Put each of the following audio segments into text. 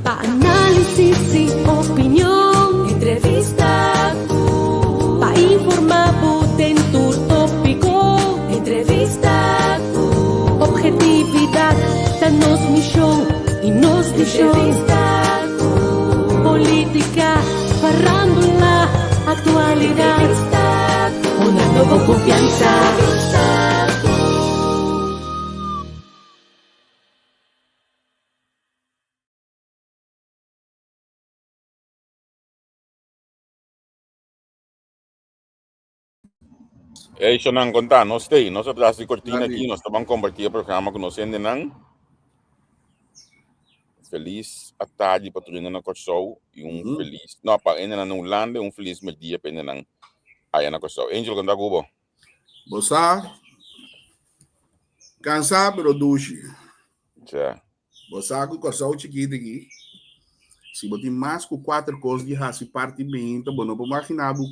Pa análisis i opinion. Entrevista ku. Pa informá bo den tur tópiko. Entrevista ku. Objetividat ta nos mishon i nos vishon. Entrevista ku. Polítika, farándula, aktualidat. Entrevista ku. Honrando bo konfiansa. Entrevista ku. Hey, Shonan, contá, nos tei, nos atras di cortina aquí, nos taban compartí e programa ku nos hendenan. Feliz atardi pa tur hende na Kòrsou i un felis, no, pa hendenan na Hulanda i un felis merdia pa hendenan aya na Kòrsou. Angel, kontá ku bo. Bo sa, kansá pero dushi. Tja. Bo sa ku Kòrsou chikit aki, si bo tin mas ku kuater kos di hasi parti beinta, bo no por maginá bo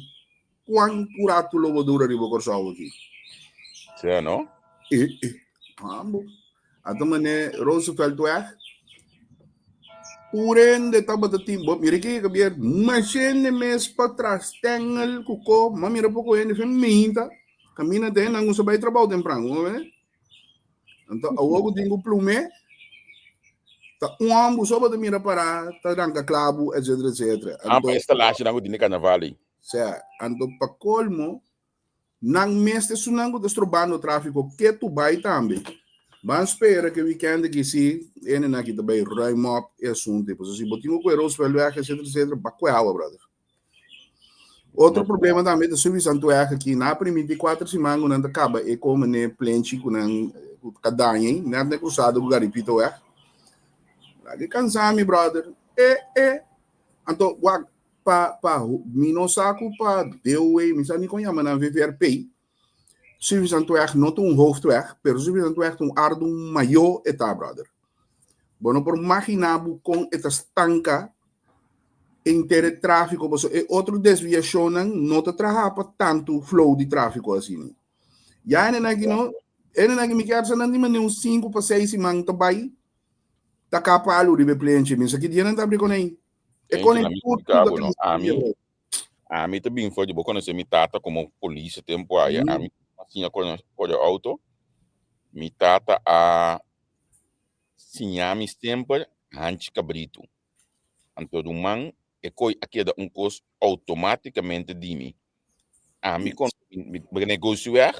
kuan ratu lo bo dura riba Kòrsou aki. Tja, no? E, e, ambo. Ata mane Rooseveltweg, tur hende tabata tin, bo mira ki Javier, mas hende mes patras, tengel ku ko, ma mira poko hende fen meinta, kaminda te nan ku sa bai trabou tempran, bo mira. Anto awor ku tin ku plumé, ta un hòmber so bo ta mira pará, ta ranka klabu, etcetera, etcetera. Ah, Anto, pa instalashi nan ku tin di karnaval ei. sea, anto pa kolmo, nan mes ta esunnan ku ta strobando tráfiko ketu bai tambe. Ban spera ku e wikènt aki si hendenan aki ta bai ruim op e asuntu ei. Pasobra si bo tin ku kue Rooseveltweg, etcetera, etcetera, ba kue awa, brother. Otro problema tambe ta subi Santueg aki. Na primiti cuatro siman cu nan ta caba e come ne plenchi cu nan cu ta daña ei, net na cruzado cu Garipito weg. Laga cansa mi brother. E e. Anto wak pa pa mi no sa cu pa DOW, mi sa ni con yama nan VVRP. Subi Santueg no ta un hoofdweg, pero Subi Santueg ta un ardu mayo e ta brother. Bo no por magina bo con e ta stanca Henter e tráfiko pasobra e otro desviashonnan no ta traha pa tantu flow di tráfiko asina. Ya hende nan aki no, hende nan aki mi kier sa nan di manera un sinku pa seis siman ta bai ta kapa alu riba e plenchi. Mi sa ki dia nan ta abri konei. E Angel, konei a mi tur explica tur ta bo, no? kansa Ami, ami ta bin for di bo konosé mi tata komo polis e tempu aya. Ami a siña kore kore outo. Mi tata a siña mi semper hanchi kabritu. Anto ruman e koe a keda un kos outomátikamente di mi. Ami kon mi negosiweg,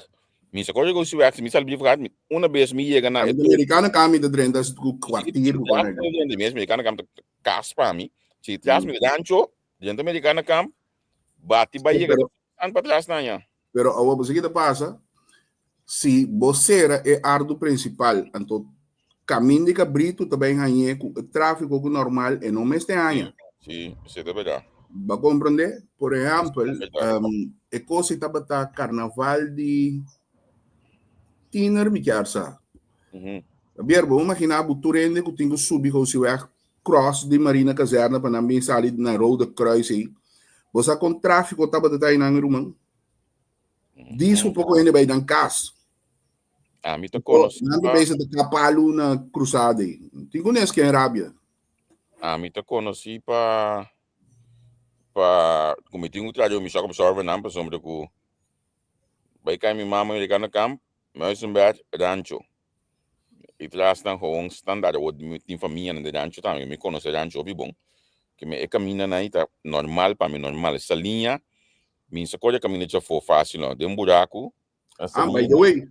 mi sa kon negosiweg, si mi sali brief mi una bes mi yega na e Americano kami ta drenta ku kwartier ku kwana. Mi americano kami ta kas pa mi. Si tras mi rancho, drenta americano kamp, bati bai yega an pa tras na ya. Pero awor bo sa ki ta pasa? Si bo sera e ardu principal, anto camin di cabrito ta bay hañ'é cu e tráfico cu normal e no mester haña. Sí, esei ta berdad. Bo comprende? Por ehempel, e cos ei tabata carnaval di tiener mi kier sa. Javier, bo imagina bo tur hende cu tin cu subi Hosiweg cross di Marina Kazerne pa nan bin sali na Rode Kruis ei. Bo sa con tráfico tabata ta einan, ruman? Dis un poco hende bai dan cas. Ami ta conocí. Nan ta bezig ta kapalu na cruzada ei. Tin ku nes ken rabia. Ami ta conocí pa pa ku mi tin ku traha mi shock absorber nan pasobra ku bai kai mi mama mi rika na kamp Muizenberg rancho. I tras nan gewoon standaard awor mi tin famianan den rancho tambe mi conoce rancho hopi bon. Ke mi e camindanan ei ta normal pa mi normal. Saliña Mi sa kore kaminda djafó fásil no, den buraku. Ah, by the way,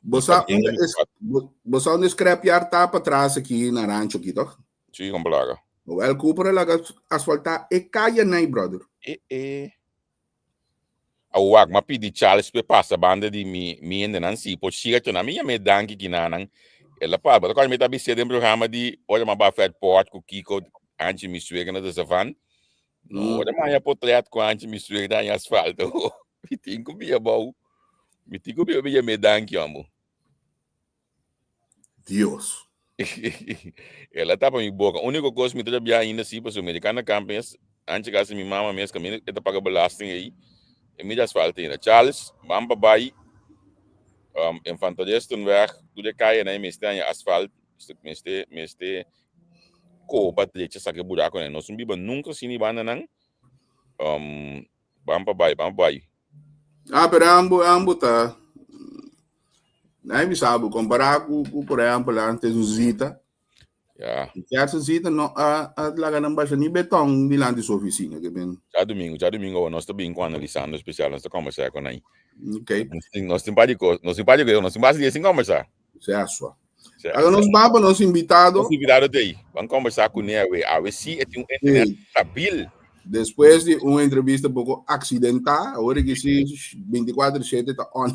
bo sa unda es, bo sa unda scrapyard ta patras aki na rancho aki, toch? Sí, kon plaga. Wel, Cooper a laga asfaltá e kaya nai, brother. E e. Awak, m'a pidi Charles p'e pasa banda di mi mi hendenan si por cierto nan mi yam'é danki kinanan. El a pa, bo ta kòrda mi ta bis'é den programa di ora m'a bai Fairport ku Kiko, Anchi mi suegra na de Savan. No, ora maya potret ku anchi mi suegra daña asfalto. Mi tin ku bia bou. Mi tin ku bia bia me danki amo. Dios. El a tapa mi boca. Único kos mi ta bia ainda si pasobra mi ta na kamp mes. Anchi kasi mi mama mes kaminda e ta paga belasting ei. E mira asfalto ainda. Charles, ban pa bai. Um, Infanteriestenweg, tur e kayanan ei mester haña asfalt. Mester, mester. Koba drecha saka e burakonan. Nos no biba nunka sin di bandanan. Um, ban pa bai, ban pa bai. Ah, pero ambo, ambo ta. Nai mi sabe, compará ku, ku por ejemplo, antes un zita. Ja. Kersen zita no a, a laga nan basha ni beton dilanti su oficina, que ben. Ja domingo, ja domingo nos ta bin ku analisando especial, nos ta conversar con ahí. Ok. Nos tin, nos tin par di cos, nos tin par di cos, nos tin base di sin conversar. Sea sua. Aga nos baba nos invitado. Nos invitado te ahí. Van conversar con él, we. A ver si es un internet stabil. Después de una entrevista poco accidentada, ahora que sí, 24-7 está on.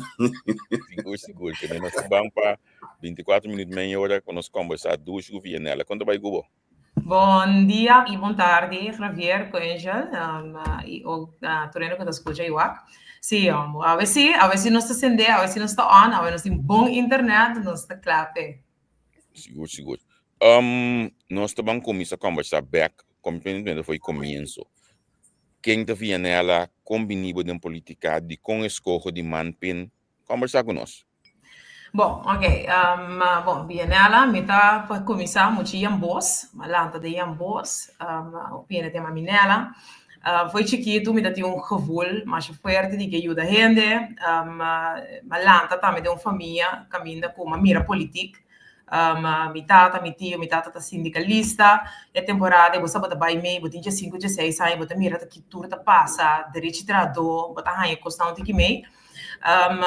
Sigur, sigur. Que nos van pa 24 minutos, media hora, con nos conversar dush ku Vianella. Cuánto vai cubo? Bon dia y bon tardi, Javier, cu Angel, um, y ook uh, Toreno que ta escucha y wak. Sí, um, a ver si, a ver si nos ta sende, a ver si nos ta on, a ver nos tin bon internet, nos ta kla p'e. Sigur, sigur. Um, nos ta ban cuminsa conversa back, completamente foi comienzo. Ken ta Vianella, con bini bo den politica, di con escoho di manpin, conversa cu nos. Bon, ok. Um, bon, Bienela, mi ta pa kuminsá muchi Jan Bos, mi a lanta den Jan Bos, um, hopi hende ta yama mi Nela. Uh, foi chikitu mi ta tin un gevoel masha fuerte di ke yuda hende. Um, mi a lanta tambe den un famia kaminda ku mi a mira politik. Um, mi tata, mi tio, mi tata ta sindikalista. E temporada bo sa bo ta bai mee, bo tin diesinku, dieseis aña, bo ta mira ta ki tur ta pasa, derechi trahadó, bo ta haña kosnan un tiki mee. Um,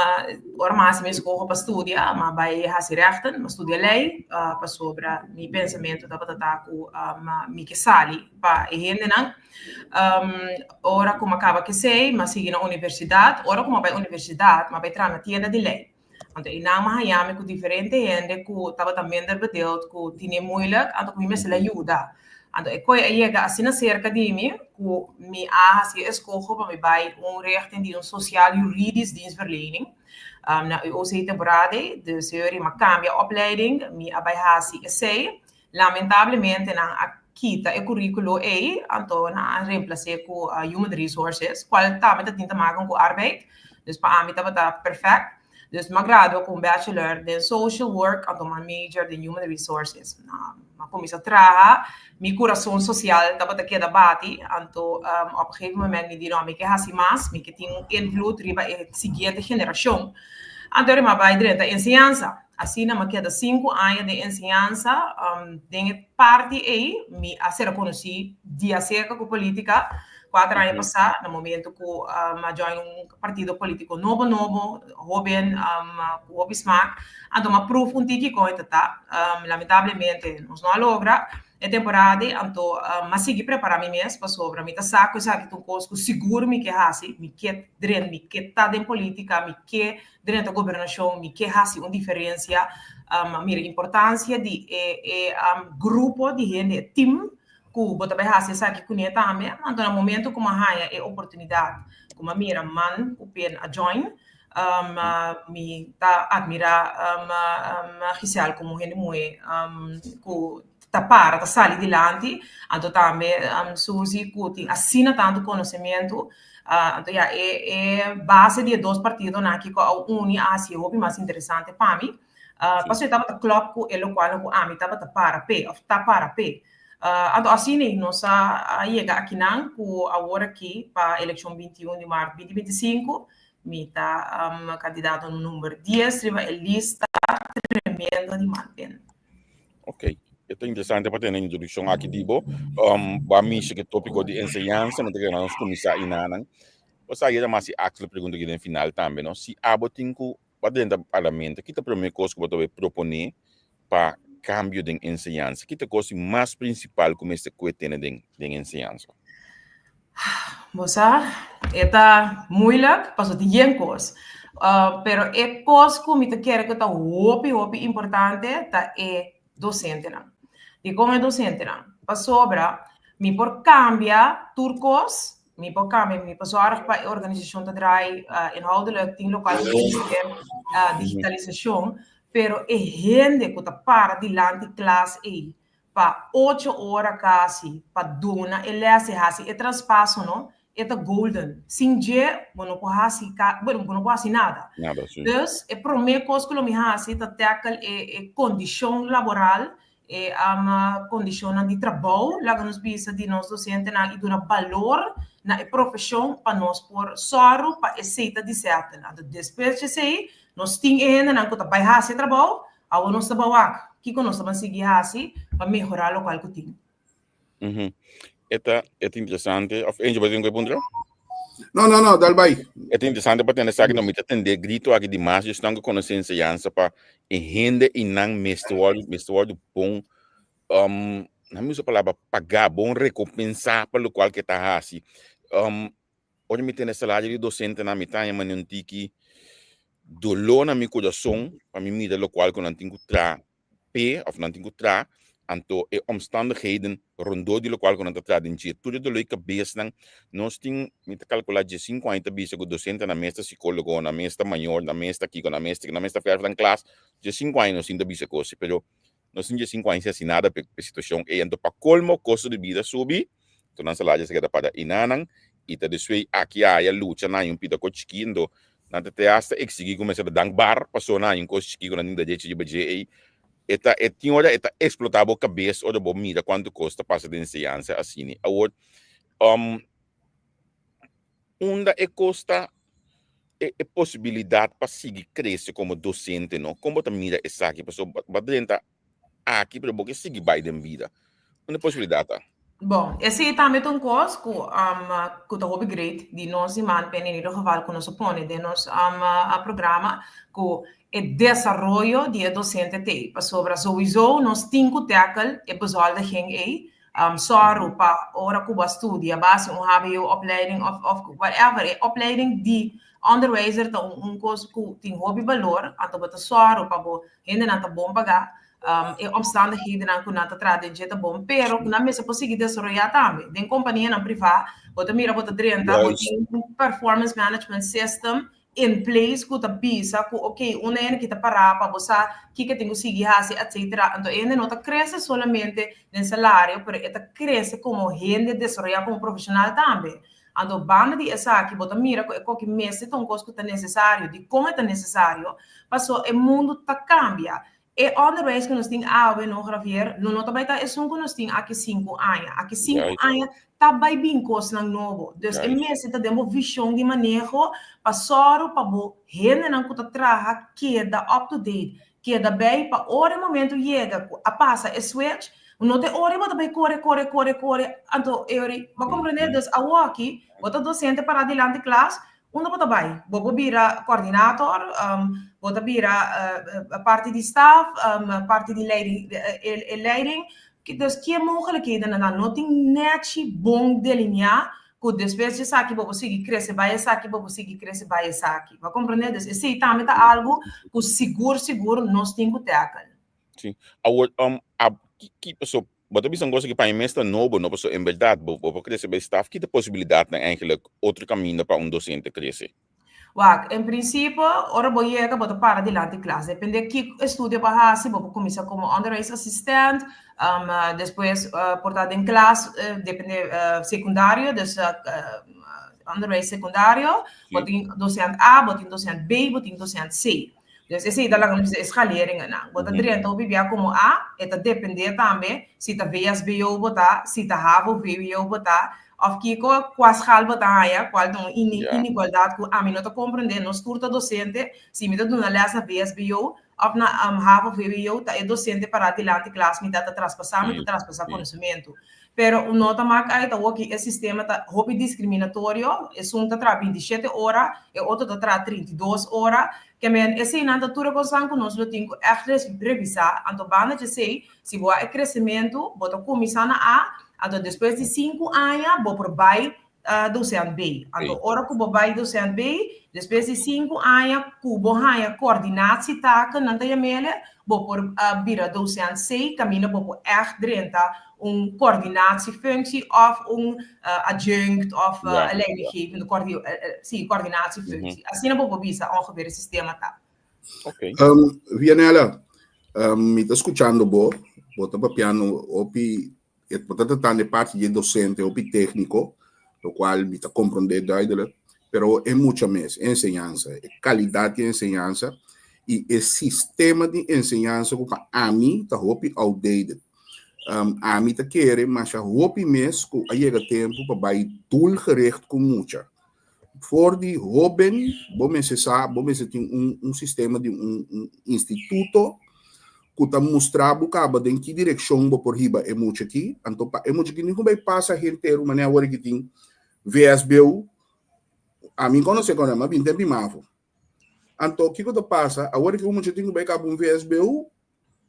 ora mi a hasi mi eskoho pa studia, mi a bai hasi rechten, mi a studia lei, uh, pasobra mi pensamentu tabata ta ku um, mi ke sali pa e hendenan. Um, ora ku mi a kaba kesei, mi a sigui na universidat. Ora ku mi a bai universidat, mi a bai traha na tienda di lei. Anto einan mi a haña mi ku diferente hende ku tabata minder bedeeld, ku tine moeilijk, anto ku mi mester a yuda. Anto e koe a yega asina serka di mi ku mi a hasi e eskoho pa mi bai un richting di un sociaal juridisch dienstverlening na UOC temporada. Dus mi a kambia opleiding, mi a bai hasi esei. Lamentablemente nan a kita e curriculo ei, anto nan a reemplase ku human resources, kual tambe ta tin te maken ku arbeid. Dus pa ami tabata perfect. Dus mi a gradua ku un bachelor den social work, anto mi a major den human resources. Mi a kuminsá traha, mi kurason sosial tabata keda bati, anto op un gegeven moment mi di no, mi ke hasi mas, mi ke tin un invloed riba e siguiente generashon. Anto mi a bai drenta enseñansa. Asina mi a keda sinku aña den enseñansa. Den e parti ei mi a ser konosí di aserka ku polítika. Kuater aña pasá, na momento ku mi a join un partido polítiko nobo nobo, hóben, ku hopi smak, anto mi a pruf un tiki kon e ta ta. Lamentablemente nos no a logra e temporada ei, anto mi a sigui prepará mi mes pasobra mi ta sa ku esaki ta un kos ku sigur mi ke hasi, mi ke drenta, mi ke ta den polítika, mi ke drenta gobernashon, mi ke hasi un diferensia. Mi a mira importansia di e e grupo di hende, e tim ku bo ta bai hasi esaki kuné tambe. Anto na momento ku mi a haña e oportunidat ku mi a mira man ku pen a join, mi ta atmirá Giselle komo hende muhé ku ta para, ta sali dilanti. Anto tambe Suzy ku tin asina tantu konosementu. Anto ya, e e base di e dos partidonan aki ku a uni a hasi hopi mas interesante pa mi. Pasobra e tabata klòp ku e lokualnan ku ami tabata para p'e òf ta para p'e. Anto asina ei nos a yega akinan ku awor aki pa elekshon 21 di mart 2025 mi ta kandidato number 10 riba e lista tremendo di Martin. Ok, e ta interesante pa tene introdukshon aki di bo. Bo a mishi ku e tópiko di enseñansa, mi ta kere nos kuminsá enanan. Bo sa yera mas si Axel pregunta aki den final tambe, no? Si abo tin ku Bo drenta parlamento, ki ta prome kos ku bo ta bai proponé pa kambio den enseñansa? Ki ta kos di mas prinsipal ku mester kue tene den den enseñansa? Bo sa, e ta moeilijk, pasobra tin yen kos. Pero e kos ku mi ta kere ku ta hopi, hopi importante ta e dosentenan. Dikon e dosentenan? Pasobra mi por kambia tur kos, mi por kambia, mi por zorg pa e organisashon ta draai inhoudelijk, tin lokual ku mester digitalisashon, pero e hende ku ta para dilanti klas ei pa ocho ora kasi pa duna e les i hasi e traspaso no, e ta golden. Sin dje bo no por hasi ka, bueno, bo no por hasi nada. Nada, sí. Dus e promé kos ku lo mi hasi ta tackle e e kondishon laboral. e kondishonnan di trabou, laga nos bisa, di nos dosentenan i duna balor na e profeshon pa nos por sòru pa esei ta di sètel. Anto despues di esei nos tin e hendenan ku ta bai hasi e trabou, awor nos ta bai wak kiko nos ta ban sigui hasi pa mehorá lokual ku tin. E ta e ta interesante. Of Angel, bo tin ku puntra? No, no, no, dal bai. E ta interesante pa tende esaki, no mi ta tende grito aki di mas esnan ku konosé enseñansa pa e hende i nan mester wòrdu mester wòrdu bon um, nan mi usa palabra pagá, bon rekompensá pa lokual ke ta hasi. Um, ora mi tende salario di dosentenan mi ta haña manera un tiki doló na mi kurason pa mi mira lokual ku nan tin ku traha p'e of nan tin ku traha, anto e omstandigheden rondó di lokual ku nan ta traha den dje. Tur e doló di kabesnan, nos tin, mi ta kalkulá diesinku aña ta bisa ku dosentenan mes ta sikólogo, nan mes ta mayor, nan mes ta kiko, nan mes ta kiko, nan mes ta fèrf nan klas. Diesinku aña nos tin ta bisa kos, pero nos tin diesinku aña sin hasi nada p'e situashon ei. Anto pa kolmo kosto di bida subi, anto nan salario sa keda para inanan i ta despues aki aya lucha nan haña un pida kos chikí, anto Nan ta te hasta exigí ku mester ta dankbaar pasobra nan haña un kos chikí ku nan tin derecho riba dje ei. E ta e tin ora e ta eksplotá bo kabes ora bo mira kuantu kos ta pasa den enseñansa asina. Awor, um, unda e kos ta e e posibilidat pa sigui krese komo dosente no? Kon bo ta mira esaki? Pasobra bo a drenta aki pero bo ke sigui bai den bida. Unda e posibilidat ta? Bon, esei tambe ta un kos ku um, ku ta hopi great di nos di Manpen in ieder geval ku nos a pone den nos um, programa ku e desaroyo di e dosente t'ei. Pasobra souiso nos tin ku tackle e bezoldiging ei, um, sòru pa ora ku bo a studia bo a hasi un hbo-opleiding of of whatever, e opleiding di onderwijzer ta un un kos ku tin hopi balor, anto bo ta sòru pa bo hendenan ta bon pagá, um, e omstandighedennan ku nan ta traha den dje ta bon, pero ku nan mester por sigui desaroyá tambe. Den kompanianan privá, bo ta mira bo ta drenta, bo tin un performance management system in place ku ta bisa ku ok, un hende ki ta pará pa bo sa kiko tin ku sigui hasi, etcetera. Anto e hende no ta krese solamente den salario, pero e ta krese komo hende desaroyá komo profeshonal tambe. Anto banda di esaki bo ta mira ku e koki mester ta un kos ku ta nesesario. Dikon e ta nesesario? Paso e mundu ta kambia. E onderwijs ku nos tin awe no Javier, lo no ta bai ta esun ku nos tin aki sinku aña. Aki sinku aña ta bai bin kosnan nobo. Dus e mester ta den bo vishon di maneho pa sòru pa bo hendenan ku ta traha keda up to date, Keda bay pa ora e momento yega cu a pasa e switch, no ta e ora bo ta bay core, core, core, core, anto e ora bo a comprende? Dus awoki bo ta docente para dilanti klas, unda bo ta bay? Bo por bira coordinator, bo ta bira parti di staf, parti di leiding, e leiding, dus ki e mogelijkheden nan no tin nechi bon delinea ku despues di esaki bo por sigui krese bai esaki, bo por sigui krese bai esaki. Bo a komprendé? Dus esei tambe ta algu ku sigur sigur nos tin ku tackle. Sí. Awor, um, a, ki, ki, paso, bo ta bisa un cosa ki pa mi mes ta nobo, no? Paso, en berdad, bo, bo por krese bai staf, ki ta posibilidatnan eigenlijk otro kaminda pa un docente krese? Wak, en prinsipio, ora bo yega bo ta para dilanti klas. Depende ki estudio bo a hasi, bo por kuminsá komo onderwijsassistent, despues por ta den klas, depende sekundario, dus onderwijs sekundario, bo tin dosent A, bo tin dosent B, bo tin dosent C. Dus esei ta laga nos bisa e schaleringennan. Bo ta drenta hopi bia komo A, e ta depende tambe si ta VSBO bo ta, si ta havo VWO bo ta, òf kiko, kua schaal bo ta haña, kual ta un inigualdat ku ami no ta komprendé. Nos tur ta dosente, si mi ta duna lès na VSBO òf na havo VWO, ta e dosente pará dilanti klas mi ta ta traspasá, mi ta traspasá konosementu. Pero un nota mak ai ta woki e sistema ta hopi discriminatorio, esun ta traha 27 ora, e otro ta traha 32 ora. Ke men eseinan ta tur e kosnan ku nos lo tin ku ègt revisá. Anto banda djesei, si bo a e kresementu, bo ta kuminsá na A, anto despues di sinku aña bo por bai docent B. Anto ora ku bo bai docent B, despues di sinku aña ku bo haña coördinatietaken, nan ta yam'ele, bo por bira docent C, kaminda bo por ègt drenta un coördinatiefunctie òf un adjunct òf leidinggevende sí, coördinatiefunctie. Asina bo por bisa ongeveer e sistema ta. Okay. Vianella, mi ta skuchando bo, bo ta papiando hopi E por ta tratando e parti di e docente hopi tecnico, lo cual mi ta comprende duidelijk, pero e mucha mes, e enseñansa, e calidad di e enseñansa. i e sistema di enseñansa ku pa ami ta hopi outdated. Ami ta kere masha hopi mes ku a yega tempu pa bai doelgericht ku mucha. For di hoben bo mester sa, bo mester tin un un sistema di un un instituto ku ta mustra bo kaba den ki direkshon bo por hiba e mucha aki. Anto pa e mucha aki no bai pasa henter manera awor aki tin VSBO. Ami konosé kon nan, mi a bin tempu mafo. Anto kiko ta pasa? Awor ki un mucha tin ku bai kaba un VSBO,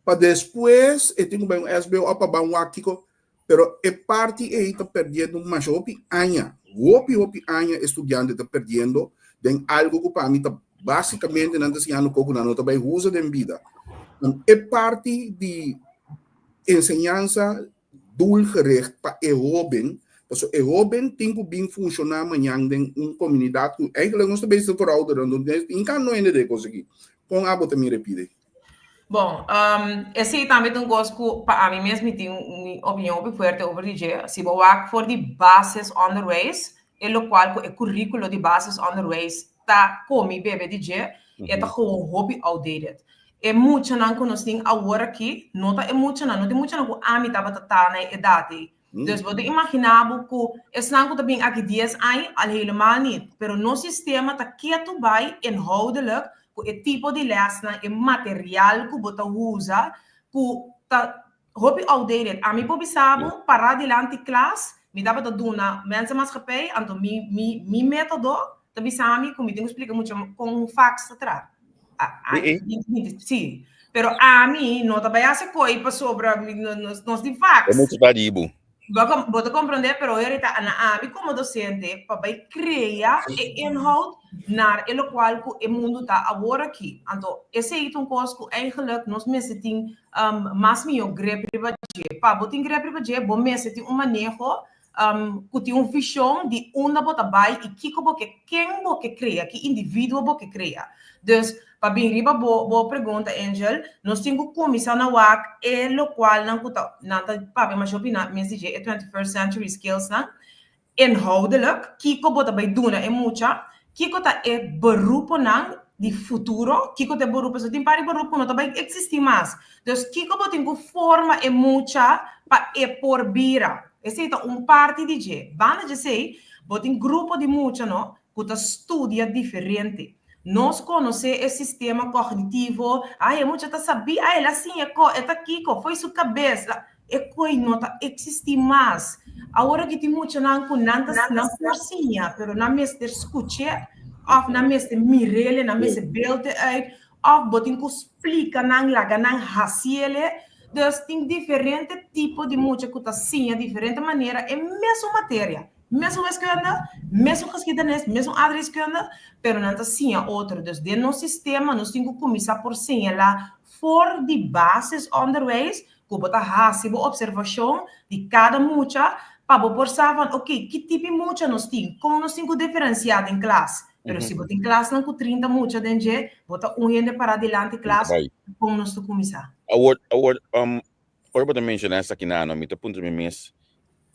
pa despues e tin ku bai un SBO òf pa ban wak kiko. Pero e parti ei ta perdiendo masha hopi aña. Hopi hopi aña e studiante ta perdiendo den algo ku pa mi ta básikamente nan ta siñando kos ku nan no ta bai usa den bida. E parti di enseñansa doelgericht pa e hoben, pasobra e hoben tin ku bin funshoná mañan den un komunidat ku eigenlijk nos ta bezig ta verouderen, nos nunka no hende den kos aki. Kon abo ta mira e pide? Bon, esei tambe ta un kos ku pa ami mes mi tin mi opinion hopi fuerte over di dje. Si bo wak for di basisonderwijs, e lokual ku e kurikulo di basisonderwijs ta komi bebe di dje, e ta gewoon hopi outdated. E muchanan ku nos tin awor aki no ta e muchanan, no ta e muchanan ku ami tabata ta na e edat ei. Dus bo ta imaginá bo ku esnan ku ta bin aki dies aña al helemaal niet. Pero nos sistema ta ketu bai inhoudelijk ku e tipo di lèsnan, e material ku bo ta usa, ku ta hopi outdated. Ami por bisa bo, pará dilanti klas, mi tabata duna mensenmaatschappij, anto mi mi mi método ta bisa mi ku mi tin ku splika mucha kon un fax ta traha. Sí, pero ami no ta bai hasi koi pasobra nos tin fax. E mucha ta di bo. Bo ta comprende, pero ahorita na ami como docente pa bai crea e inhoud naar e locual cu e mundo ta awor aki. Anto esey ta un cos cu eigenlijk nos mester tin mas miyo grip riba dje. Pa bo tin grip riba dje, bo mester tin un maneho cu tin un vision di unda bo ta bay y kico bo ke, ken bo ke crea, ki individuo bo ke crea. Dus, pa bin riba bo bo pregunta, Angel, nos tin cu cuminsa na wak e locualnan cu ta, nan ta papia masha hopi na mes di dje, e 21st century skills nan, inhoudelijk, kico bo ta bay duna e mucha, kico ta e beroeponan di futuro, kico ta e beroep, pasobra tin par di beroep cu no ta bay existi mas. Dus kico bo tin cu forma e mucha pa e por bira. Esey ta un parti di dje. Banda djesey, bo tin grupo di mucha no cu ta studia diferente. Nos conoce e sistema cognitivo, ay e mucha ta sabi, ay el a siña co, e ta kico, fo'i su cabes. E koe no ta existi mas. Awor aki tin muchanan cu nan ta nan por siña, pero nan mester scuch'e of nan mester mir'ele, nan mester beeld'e uit of bo tin cu splica nan, laga nan haci'ele. Dus tin diferente tipo di mucha cu ta siña diferente manera e mesun materia, mesun wiskunde, mesun geschiedenis, mesun aardrijkskunde, pero nan ta siña otro. Dus den nos sistema nos tin cu cuminsa por señala for di basisonderwijs ku bo ta hasi bo opservashon di kada mucha pa bo por sa van oke ki tipi mucha nos tin, kon nos tin ku diferensiá den klas. Pero si bo tin klasnan ku 30 mucha den dje, bo ta un hende pará dilanti klas, kon nos ta kuminsá? Awor, awor, ora bo ta menshoná esaki nan, mi ta puntra mi mes,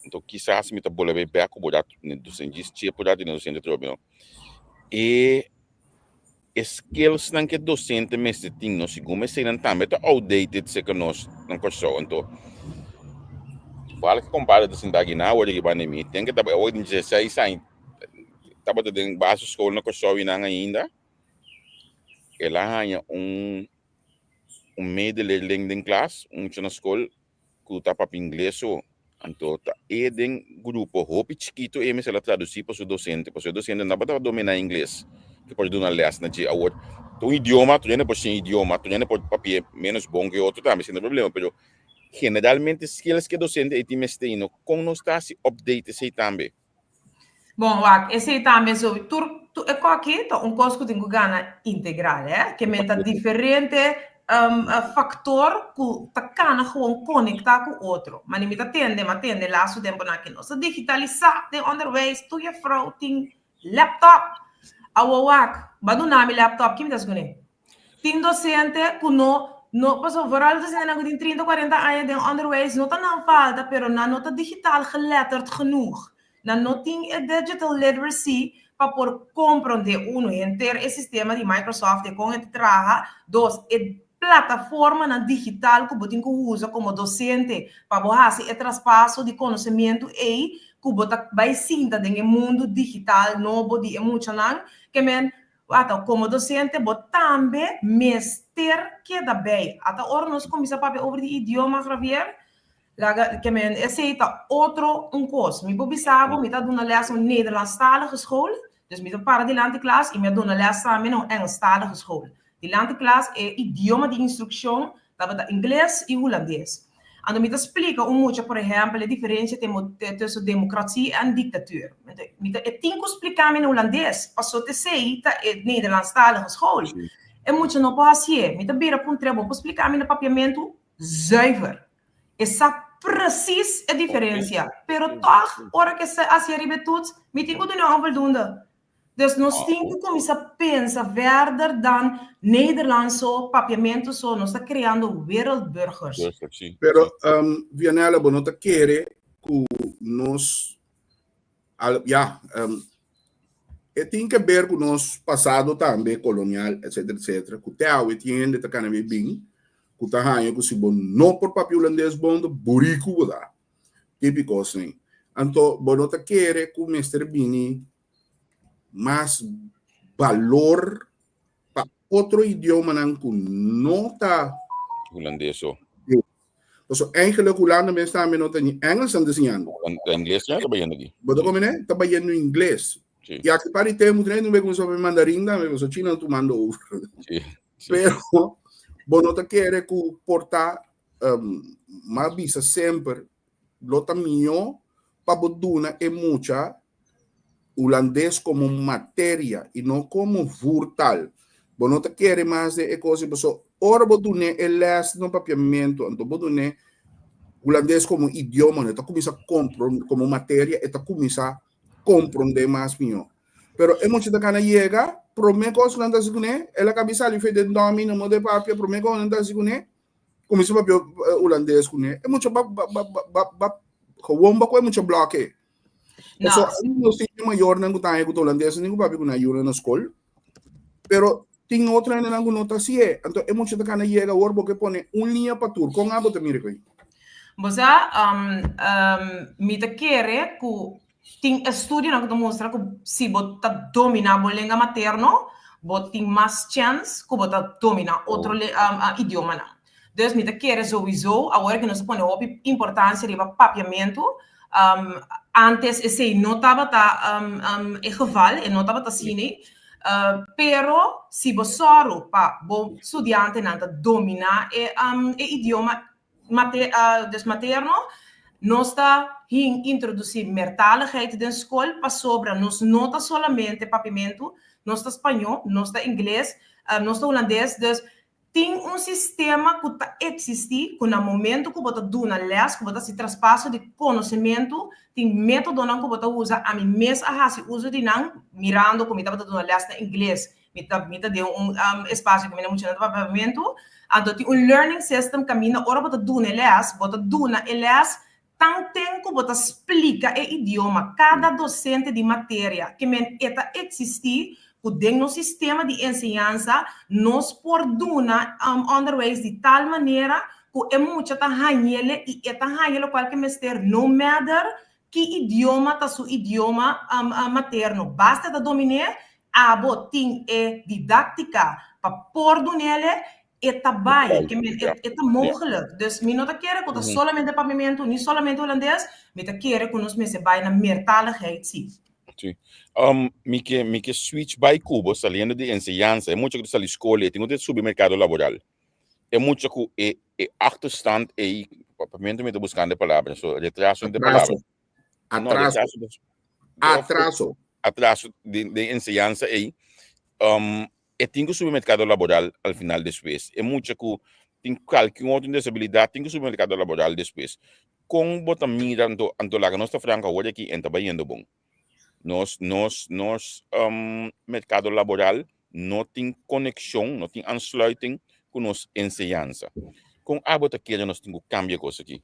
anto kisas mi ta bolbe bek ku bo dat docente, djis chep bo dat di docente atrobe, no? E E skillsnan ku e dosente mester tin no segun eseinan tambe ta outdated serka nos na Kòrsou. Anto wal ke kompadre ta sinta aki na awor aki banda di mi ten ke tabata awor tin dieseis aña tabata den basisschool na Kòrsou i nan ainda el a haña un un medeleerling den klas un mucha na skol ku ta papia ingles so, anto ta e den grupo hopi chikitu e mester a tradusí pa su dosente, pasobra e dosente no tabata dominá ingles ke por duna lès na dje. Awor, ta un idioma, tur hende por siña idioma, tur hende por papia ménos bon ku e otro tambe, esei no problema, pero generalmente skills ku e dosente ei tin mester i no kon nos ta hasi update esei tambe. Bon, wak, esei tambe so tur tur e koki ta un kos ku tin ku gana integral, eh? Ke men ta diferente um, faktor ku ta kana gewoon konektá ku otro. Mane mi ta tende, m'a tende lastu tempunan aki nos ta digitalisá den onderwijs, tur juffrouw tin laptop. Awo wak, bo a duna mi laptop, ki mi ta hasi kuné? Tin docente cu no, no, pasobra vooral docentenan cu tin 30, 40 aña den onderwijs, no ta nan falta, pero nan no ta digitaal geletterd genoeg. Nan no tin e digital literacy. pa por komprondé, uno, henter e sistema di Microsoft i kon e ta traha, dos, e plataformanan digital ku bo tin ku usa komo dosente pa bo hasi e traspaso di konosementu ei ku bo ta bai sinta den e mundu digital nobo di e muchanan. Ke men, ata komo dosente bo tambe mester keda bei. Ata ora nos kuminsá papia over di idioma, Javier, Laga, ke men, esei ta otro un kos. Mi por bisa bo, mi ta duna les na un Nederlandstalige school, dus mi ta para dilanti klas i mi a duna les tambe na un Engelstalige school. Dilanti klas e idioma di instrukshon tabata ingles i hulandes. Anto mi ta splika un mucha, por ehèmpel, e diferensia tussen demokratie en diktatuur. Mi ta, e tin ku splika mi na hulandes, pasobra esei ta e Nederlandstalige school. E mucha no por hasié. Mi ta bira puntr'é, bo por splika mi na papiamentu? Zuiver. E sa precies e diferencia. Pero toch, ora cu e sa haci riba e toets, mi tin cu duna un onvoldoende. Dus nos tin cu cuminsa pensa verder dan Nederlands so, Papiamento so. Nos ta creando wereldburgers. Pero, Vianella, bo no ta kere cu nos Al, ja, um, e tin que ver cu nos pasado tambe, colonial, etcétera, etcétera, cu te awe tin hende ta cana bay bin, cu ta haña cu si bo no por papia hulandes bon, ta buricu bo ta. Típico asina. Anto, bo no ta kere cu mester bini mas balor pa otro idiomanan cu no ta Hulandes so. Paso eigenlijk Hulanda mes tambe no ta ni Engels nan ta siñando. Ta ingles ya ta bayendo aki. Bo ta komprende? Ta bayendo ingles. Sí. Y aki pa di tempo tren no kuminsá papia mandarín tambe, paso China tumando over. Sí. Sí. Pero bo no ta kere ku por ta um, m'a bisa semper lo ta mihó pa bo duna e mucha hulandes komo materia i no komo voertaal. Bo no ta kere mas den e kos ei pasobra ora bo dun'é e lès na papiamentu anto bo dun'é hulandes komo idioma e ta kuminsá kompron komo materia e ta kuminsá komprondé mas mihó. Pero e mucha ta gana yega promé kos ku nan ta hasi kuné el a kabi sali fe den dòmi no mode papia promé kos ku nan ta hasi kuné kuminsá papia hulandes kuné e mucha ba ba ba ba ba gewoon ba ku e mucha blòke. No. So, nos tin mayornan ku ta haña ku ta holandes, ni ku papia ku nan yunan na skol. Pero tin otro hendenan ku no ta hasié. Anto e mucha ta kana yega awor bo ke pone un liña pa tur. Kon abo ta mira ku ei? Bo sa, um, um, mi ta kere ku tin estudionan ku ta mustra ku si bo ta dominá bo lenga materno, bo tin mas chèns ku bo ta dominá otro le, um, uh, idiomanan. Dus mi ta kere souiso awor ku nos ta pone hopi importansia riba papiamentu, antes esei no tabata e geval, e no tabata asina, pero si bo sòru pa bo studiantenan ta dominá e e idioma dus materno, nos ta hin introdusí meertaligheid den skol pasobra nos no ta solamente papiamentu, nos ta spañó, nos ta ingles, nos ta hulandes, dus Tin un sistema ku ta eksistí ku na momentu ku bo ta duna lès, ku bo ta hasi traspaso di konosementu, tin métodonan ku bo ta usa. Ami mes a hasi uso di nan mirando ku mi tabata duna lès na ingles. Mi ta mi ta den un espasio ku mi na muchanan ta papia papiamentu. Anto tin un learning system kaminda ora bo ta duna e lès, bo ta duna e lès Tan ten ku bo ta splika e idioma kada dosente di materia ke men e ta eksistí ku den nos sistema di enseñansa nos por duna onderwijs di tal manera ku e mucha ta hañ'ele i e ta haña lokual ke mester no matter ki idioma ta su idioma materno basta e ta dominé abo tin e didáktika pa por dun'ele E ta bai, ke men, e, e ta mogelijk. Dus mi no ta kere ku ta solamente papiamentu, ni solamente hulandes, mi ta kere ku nos mester bai na meertaligheid, sí. Sí. Mi ke, mi ke switch bai ku bo saliendo di enseñansa. E mucha ku ta sali skol e tin ku ta subi merkado laboral. E mucha ku e, e achterstand ei, papiamentu mi ta buskando e palabra, so retraso den palabra. Atraso. No, retraso. Atraso. Atraso den, den enseñansa ei. E tin ku subi merkado laboral al final despues. E mucha ku tin kalke un otro desabilidat tin ku subi merkado laboral despues. Kon bo ta mira anto anto laga nos ta franko awor aki en ta bayendo bon. Nos nos nos merkado laboral no tin konekshon, no tin aansluiting ku nos enseñansa. Kon abo ta kere nos tin ku kambia kos aki?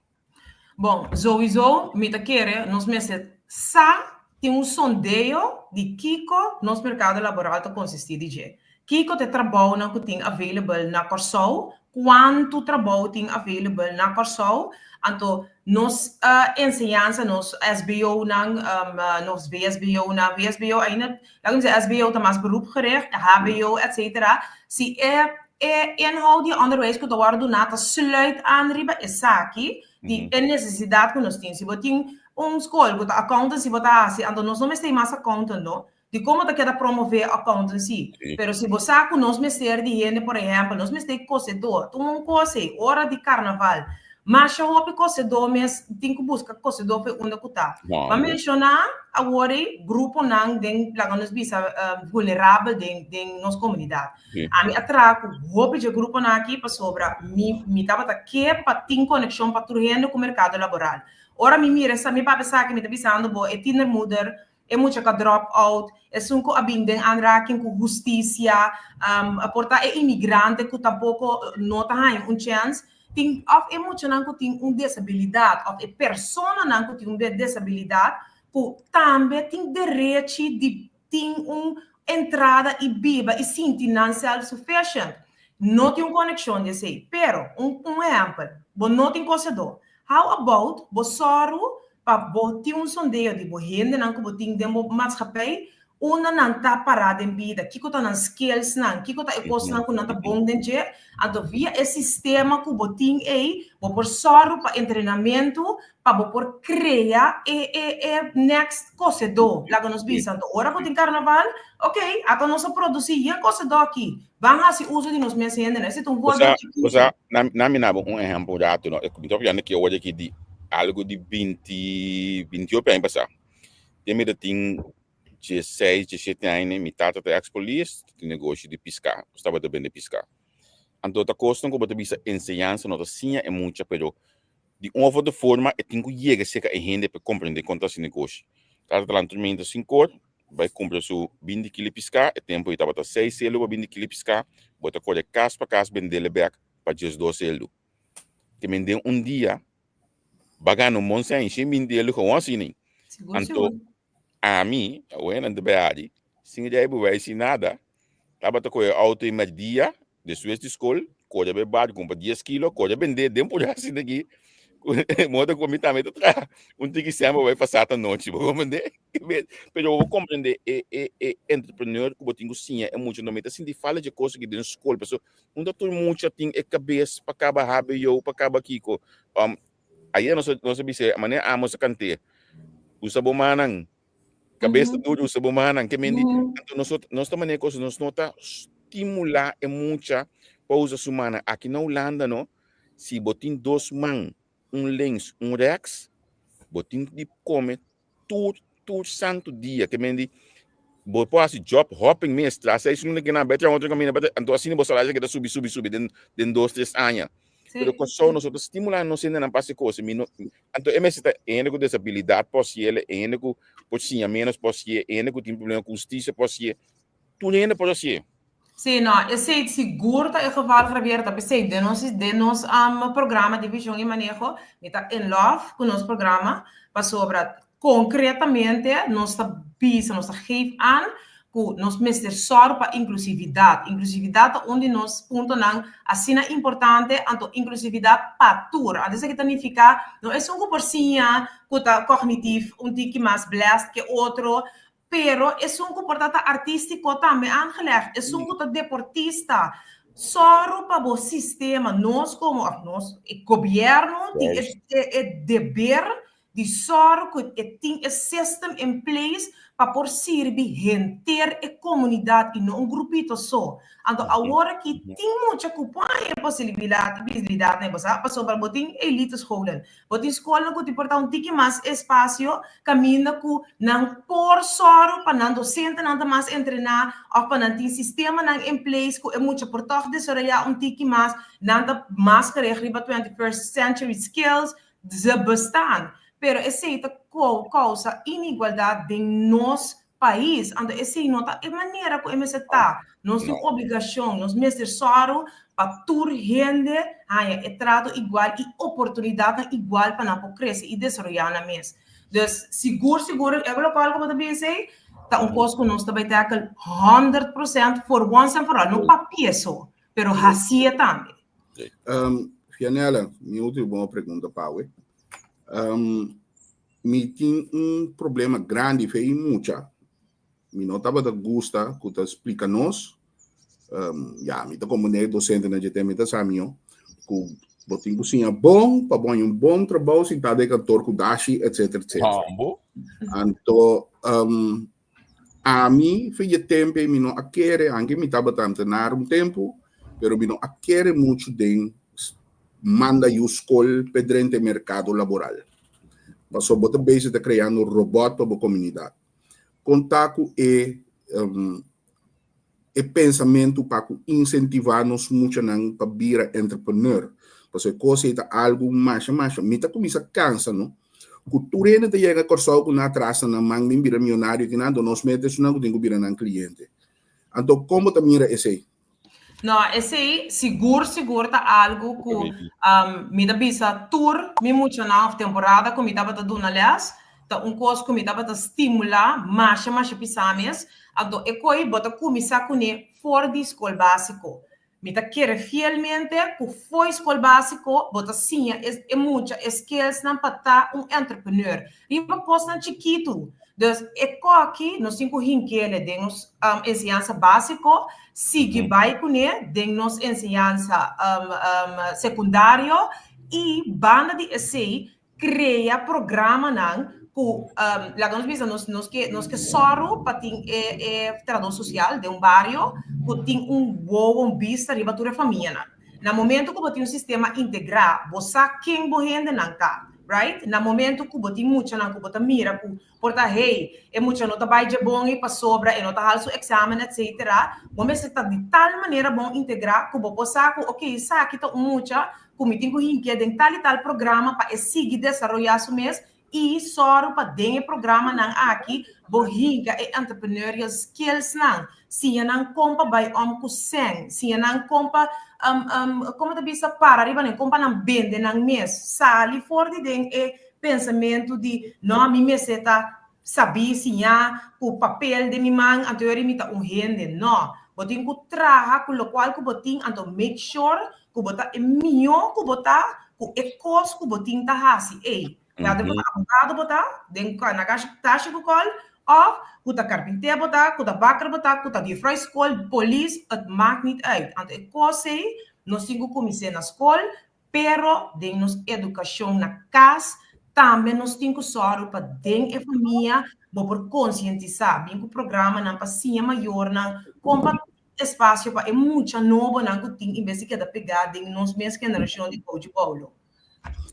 Bon, souiso mi ta kere nos mester sa. Tin un sondeo di kiko nos merkado laboral ta konsistí di dje. Kiko ta e trabounan ku tin available na Kòrsou, kuantu trabou tin available na Kòrsou. Anto nos enseñansa, nos SBOnan, nos VSBOnan, VSBO ainda, laga mi bisa SBO ta mas beroepgericht, HBO etcetera. Si e e inhoud di e onderwijs ku ta wòrdu duná ta sluit aan riba esaki di e nesesidat ku nos tin. Si bo tin un skol ku ta accountancy bo ta hasi, anto nos no mester mas accountant no. Di komo ta keda promové accountancy. Pero si bo sa ku nos mester di hende, por ehèmpel, nos mester kosedó, tuma un kos ei, ora di karnaval, masha hopi kosedó mes tin ku buska kosedó for unda ku ta. Bo a menshoná awor ei gruponan den, laga nos bisa, vulnerabel den den nos komunidat. Ami a traha ku hopi dje gruponan aki pasobra mi mi tabata ke pa tin konekshon pa tur hende ku merkado laboral. Ora mi mira esa, mi papia sa ki mi ta bisando bo, e tienermoeder, e mucha ku a drop out, esun ku a bin den aanraking ku hustisia, por ta e imigrante ku tampoko no ta haña un chèns, tin òf e muchanan ku tin un desabilidat òf e personanan ku tin un desabilidat ku tambe tin derechi di tin un entrada i biba i sinti nan self sufficient. No tin un konekshon di esei. Pero, un un ehèmpel, bo no tin kosedó. How about bo sòru pa bo tin un sondeo di bo hendenan ku bo tin den bo maatschappij, unda nan ta pará den bida, kiko ta nan skillsnan, kiko ta e kosnan ku nan ta bon den dje, anto via e sistema ku bo tin ei, bo por sòru pa entrenamentu pa bo por krea e e e next kosedó, laga nos bisa. Anto ora ku tin karnaval, ok, ata nos a produsí yen kosedó aki, ban hasi uso di nos mes hendenan. Esei ta un voorbeeld chikitu. Osea, na mi nabo un ehèmpel rato, no? Mi ta papia aki awor aki di algu di binti, binti ocho aña pasá. Te mi ta tin dieseis, diesshete aña, mi tata ta ex polis, ta tin negoshi di piská, nos tabata bende piská. Anto ta kosnan ku bo ta bisa enseñansa no ta siña e mucha, pero Di un of otro forma e tin ku yega serka e hende pa e komprendé kon ta hasi negoshi. Tata ta lanta turmenta sinkor, bai kumpra su binti kilo piská, e tempu ei tabata seis selu pa binti kilo piská, bo ta kore kas pa kas bendele bèk pa diesdos selu. Te men den un dia ba gana un bon sèn, shen binti elu gewoon asina. Anto Ami, awe nan ta bai adi, sin rijbewijs, sin nada, tabata kohe auto e merdia, despues di skol, kore bai bar kumpra dies kilo, kore bende den por asina aki, moda ku mi tambe ta traha un tiki sèn pa bai pasa ta nochi, bo komprende? Pero bo komprende e e e entrepreneur ku bo tin ku siña e mucha, no mi ta sinti falta dje kos aki den skol, pasobra unda tur mucha tin e kabes pa kaba hbo, pa kaba kiko, Ayer nos nos a bisa manera Amos a kant'é, usa bo mannan, kabes ta duru, usa bo mannan. Ke men di, anto nos nos ta manera kos, nos no ta stimulá e mucha pa usa su mannan. Aki na Hulanda no, si bo tin dos man, un links, un rèks, bo tin di kome tur tur santu dia. Ke men di, bo por hasi job hopping mes, tras seis luna kinan, bai traha otro kaminda, bai traha, anto asina bo salario ta keda subi subi subi den den dos tres aña. Pero Kòrsou nos no ta stimulá nos hendenan pa hasi kos. Mi no, anto e mester ta hende ku desabilidat por hasiel, hende ku por siña ménos por hasié, hende ku tin problema ku hustisia por hasié. Tur hende por hasié. Sí, no, esei sigur ta e geval, Javier. Ta p'esei den nos den nos programa di Vision y Maneho, mi ta in love ku nos programa, pasobra konkretamente nos ta bisa, nos ta geef aan ku nos mester sòru pa inklusividat. Inklusividat ta un di nos puntonan asina importante, anto inklusividat pa tur. Anto esaki ta nifiká no esun ku por siña ku ta kognitief un tiki mas blessed ke otro, pero esun ku por ta ta artístiko tambe aangelegd, esun ku ta deportista. Sòru pa bo sistema, nos komo, òf nos, e gobièrnu tin e e deber di sòru ku e tin e system in place pa por sirbi henter e komunidat i no un grupito so. Anto awor aki tin mucha ku por haña e posibilidat na e bo sa, pasobra bo tin elite scholen, Bo tin skolnan ku tin por ta un tiki mas espasio kaminda ku nan por sòru pa nan dosentenan ta mas entrená òf pa nan tin sistemanan in place ku e mucha por tòg desaroyá un tiki mas, nan ta mas gericht riba 21st century skills, ze bestaan. Pero esei ta kousa inigualdat den nos pais. Anto esei no ta e manera ku e mester ta. Nos tin obligashon, nos mester sòru pa tur hende haña e trato igual i oportunidatnan igual pa nan por krese i desaroyá nan mes. Dus sigur sigur e lokual ku bo ta bisa ei ta un kos ku nos ta bai tackle 100% for once and for all. No papia so, pero hasié tambe. Um, Fianella, mi último pregunta pa we. Um, mi tin un problema grandi fe i mucha. Mi no tabata gusta ku ta splika nos. Um, ya, mi ta komprendé dosentenan dje tema, mi ta sa mihó ku bo tin ku siña bon pa bo haña un bon trabou sintá den kantor ku dashi, etcétera, etcétera. Hambo. Anto, um, ami fe dje tempu ei mi no a kere, anke mi tabata antenar un tempu, pero mi no a kere muchu den manda yu skol p'e drenta e merkado laboral. Pasobra bo ta bezig ta kreando robòt pa bo komunidat. Kon ta ku e e pensamentu pa ku insentivá nos muchanan pa bira entrepreneur? Pasobra e kos ei ta algu masha masha. Mi ta kuminsá kansa no ku tur hende ta yega Kòrsou ku nan atras na nan man bin bira mionario kinan, anto nos mester esunnan ku tin ku bira nan kliente. Anto kon bo ta mira esei? No, esei sigur sigur ta algu ku mi ta bisa tur mi muchanan òf temporada ku mi tabata duna lès, ta un kos ku mi tabata stimulá masha masha pisá mes. Anto e koi bo ta kuminsá kuné for di skol básiko. Mi ta kere fielmente ku fo'i skol básiko bo ta siña e mucha e skillsnan pa ta un entrepreneur riba kosnan chikitu. Dus e koki nos tin ku hinkele den nos enseñansa básiko, sigui bai kuné den nos enseñansa sekundario i banda di esei krea programanan ku laga nos bisa nos nos ke nos ke sòru pa tin e e trahadó sosial den un bario ku tin un wowo, un bista riba tur e famianan. Na momento ku bo tin un sistema integrá bo sa ken bo hendenan ta. Right? Na momento ku bo tin muchanan ku bo ta mira ku por ta hey, e mucha no ta bai dje bon ei pasobra e no ta hal su examen etc. Bo mester ta di tal manera bon integrá ku bo por sa ku ok esaki ta un mucha ku mi tin ku hinkia den tal i tal programa pa e sigui desaroyá su mes i sòru pa den e programanan aki bo hinka e entrepreneurial skillsnan, siña nan kon pa bai om ku sèn, siña nan kon pa komo ta bisa para riba nan, kon pa nan bende nan mes, sali for di den e pensamentu di no mi mester ta sabí siña ku papel den mi man anto yori mi ta un hende, no, bo tin ku traha ku lokual ku bo tin anto make sure ku bo ta e mihó ku bo ta ku e kos ku bo tin ta hasi ei. Whether ku ta abogado bo ta, den na tashi ku kòl, òf ku ta karpinté bo ta, ku ta baker bo ta, ku ta juffrouw skol, polis, het maakt niet uit. Anto e kos ei nos tin ku kumins'é na skol, pero den nos edukashon na kas tambe nos tin ku sòru pa den e famia bo por konsientisá, bin ku programanan pa siña mayornan kon pa espasio pa e mucha nobonan ku tin en bes di keda pegá den nos mes generashon di Coach Boulo.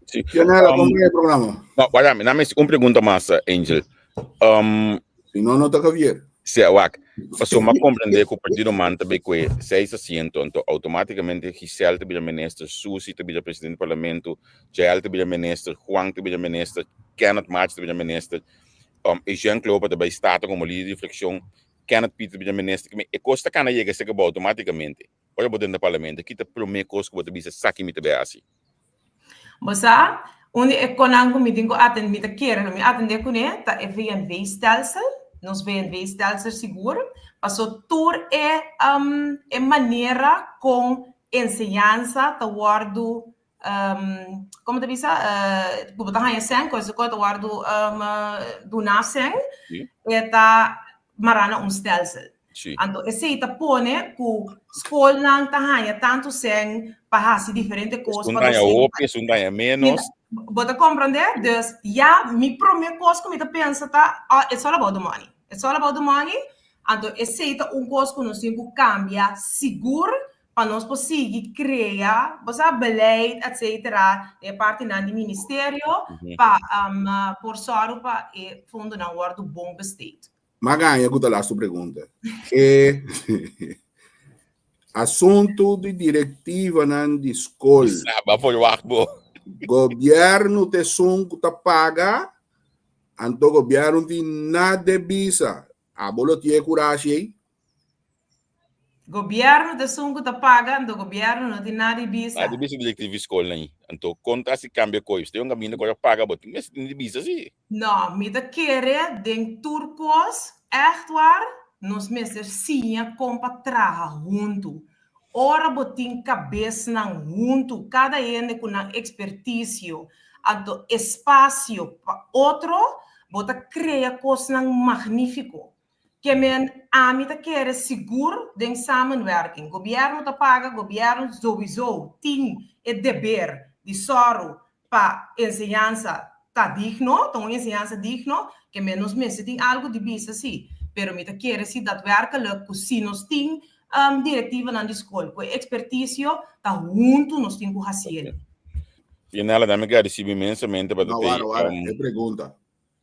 Sí. Fianela, um, kom e programa? No, wala, mi name un pregunta mas, eh, Angel. Um, si no, no ta Javier. Sí, wak. Paso ma comprende ku partido man ta be kue seis asiento, anto automáticamente Giselle ta bira minister, Susi ta bira presidente di parlamento, Jael ta bira minister, Juan ta bira minister, Kenneth March ta bira minister, um, Eugène Klopa ta bai Staten como líder di fracción, Kenneth Pieter ta bira minister. E kos ta kana yega esaki automáticamente. Ora bo drenta parlamento, ki ta promé kos ku bo ta bisa, Esaki mi ta bai hasi? Bo sa, un di e konan ku mi tin ku atendé, mi ta kere lo mi atendé kuné, ta e VNV-stelsel, nos VNV-stelsel sigur, paso tur e e manera kon enseñansa ta wòrdu komo ta bisa, ku bo ta haña sèn, ku esei ta wòrdu duná sèn, e ta mará na un stelsel. Anto esei ta pone ku skolnan ta haña tantu sèn pa hasi diferente kos pa docente. Esun ta haña hopi, esun ta haña ménos. Bo ta komprendé? Dus ya mi promé kos ku mi ta pensa ta, it's all about the money. It's all about the money. Anto esei ta un kos ku nos tin ku kambia sigur pa nos por sigui krea, bo sa, beleid, etcetera, den e partinan di ministerio pa por sòru pa e fondonan wòrdu bon besteed. M'a gaña ku ta lastu pregunta. E asuntu di direktivanan di skol. Sa, ba for wak bo. Gobièrnu ta esun ku ta paga, anto gobièrnu tin nada de bisa. Abo lo tin e kurashi ei? Gobièrnu ta esun ku ta paga, anto gobièrnu no tin nada di bisa. Nada di bisa direktiva di skolnan ei. Anto kon ta hasi kambia koi? Usted un kaminda ku a paga bo tin mester tin di bisa si. No, mi ta kere den tur kos, ègt waar, nos mester siña kon pa traha huntu. Ora bo tin kabesnan huntu, kada hende ku nan ekspertisio, anto espasio pa otro, bo ta krea kosnan magnífiko. Ke men ami ta kere sigur den samenwerking. Gobièrnu ta paga, gobièrnu souiso tin e deber di sòru pa enseñansa ta digno, ta un enseñansa digno, ke men nos mester tin algu di bisa si. Pero mi ta kere si datwerkelijk ku si nos tin direktivanan di skol ku e ekspertisio ta huntu nos tin ku hasiel. Fienala, dame gradisibo inmensamente pa ta No, tei. wara, wara, e pregunta.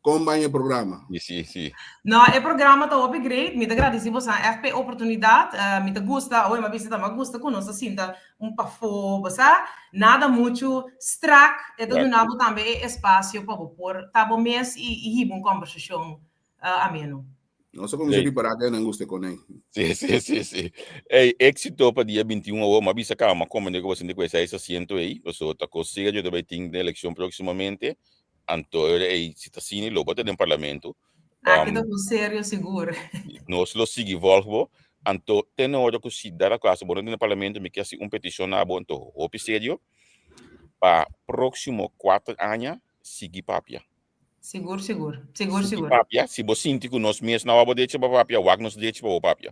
Kon bai e programa? Si, si, si. No, e programa ta hopi great. Mi ta gradisi bosan ègt pa e oportunidat. Mi ta gusta, oe, mi a bisa ta, mi a gusta ku nos ta sinta un pafó, bo sa, nada muchu strak. E ta duna bo tambe e espasio pa bo por ta bo mes i i hiba un kòmbersashon ameno. Nos a kuminsá ripará ku nan gusta konei. Si, si, si, si. Ey, éxito pa dia 21 awor. Mi a bisa kaba, mi a komprendé ku bo sinti ku e seis asiento ei, pasobra ta kos serio ta bai tin den elekshon próksimamente. Anto e ora ei, si ta asina, lo bo ta den parlamento. Aki ta un serio sigur. Nos lo sigui volg bo. Anto te na ora ku si dado kaso bo no den parlamento, mi ke hasi un petishon na bo, anto hopi serio, pa próksimo kuater aña sigui papia. Sigur, sigur. Sigur, Sigui sigur. papia. Si bo sinti ku nos mes no a bo derecho pa papia, wak nos derecho pa bo papia.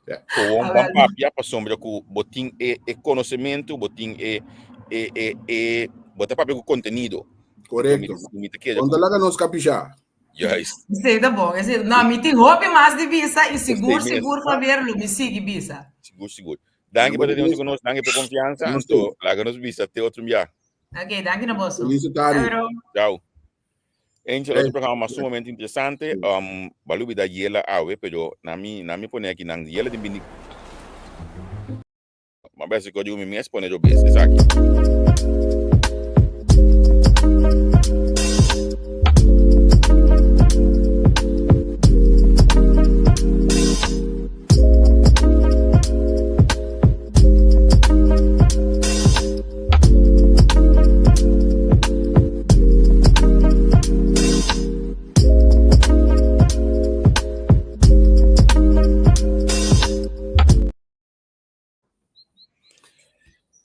Ja. Gewoon Ah, ban wel. papia pasobra ku bo tin e, e konosementu, bo tin e, e, e, e, bo ta papia ku kontenido. Korekto. Mi ta kere Kon ta ku, laga nos kapisha? juist. Esei ta bon, esei. No, mi tin hopi mas di bisa i sigur, Esei mes. sigur, Javier, lo mi sigui bisa. Sigur, sigur. Danki pa tene ku nos, danki pa konfiansa. Nos Anto, laga nos bisa te otro bia. Ok, danki na boso. Feliz tarde. Ciao. Ciao. Angel, Hey. otro programa sumamente interesante. Ba lubida Yela awe, pero na mi, na mi pone aki nan Yela tin bini. Ma besi ko digo mi mes pone do bes esaki.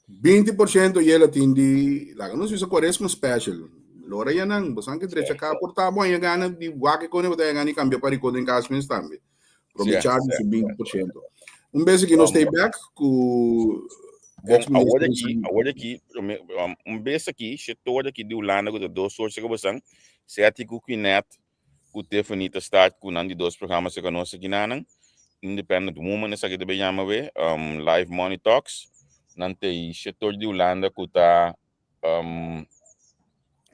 20% yela tin di laga nos bisa Cuaresma special. Lora ya nan, bosan ke drecha ka por ta bo anya gana di wak kone bo ta gana di cambia pa riko den kas mes tambe. Probechar di su 20%. Un bes aki nos stay back ku Bon, awor aki, awor aki, un bes aki, shetor aki di Hulanda ku ta dos soort seka bosan, Seti ku Quinet ku Tiffany ta start ku nan di dos programa seka nos aki nanan. Independent Woman esaki ta be yama we, Live Money Talks. Nan ta e shetor di Hulanda ku ta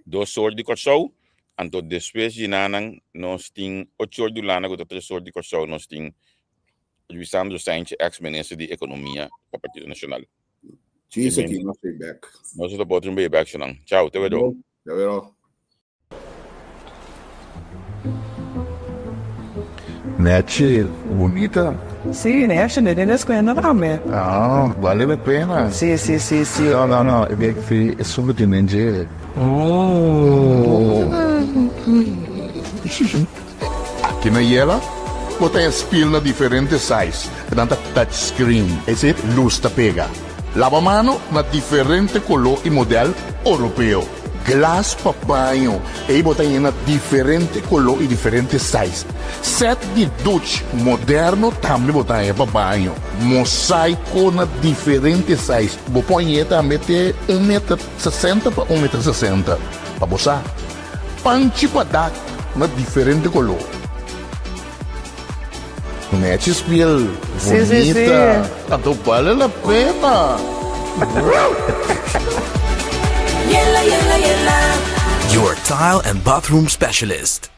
dos or di Kòrsou, anto despues di nanan nos tin ocho or di Hulanda ku ta tres or di Kòrsou nos tin Luisandro Saintje ex minister di ekonomia pa Partido Nashonal. Cheese aki nos ta bek. Nos ta por otro un bek shonan. Chao, te wero. Te wero. Nechi, bunita. Sí, nechi, ne den escuela tambe. Ah, vale la pena. Sí, sí, sí, sí. No, no, no, e fi esun cu tin den dje. Oh. Aki na Yela, bo ta spil na diferente size, nan ta touch screen, ese luz ta pega. Laba mano na diferente color y model Oropeo. Glas pa baño, ei bo ta yena diferente color y diferente size. Set di duch moderno tambe bo ta haña pa baño. Mosaico na diferente size. Bo por hañ'é tambe te un meter sesenta pa un meter sesenta. Pa bo sa. Panchi pa dak na diferente color. Nechi spiel Sí, sí, sí. bonita. Anto bale la pena. Yela, yela, yela. Your tile and bathroom specialist.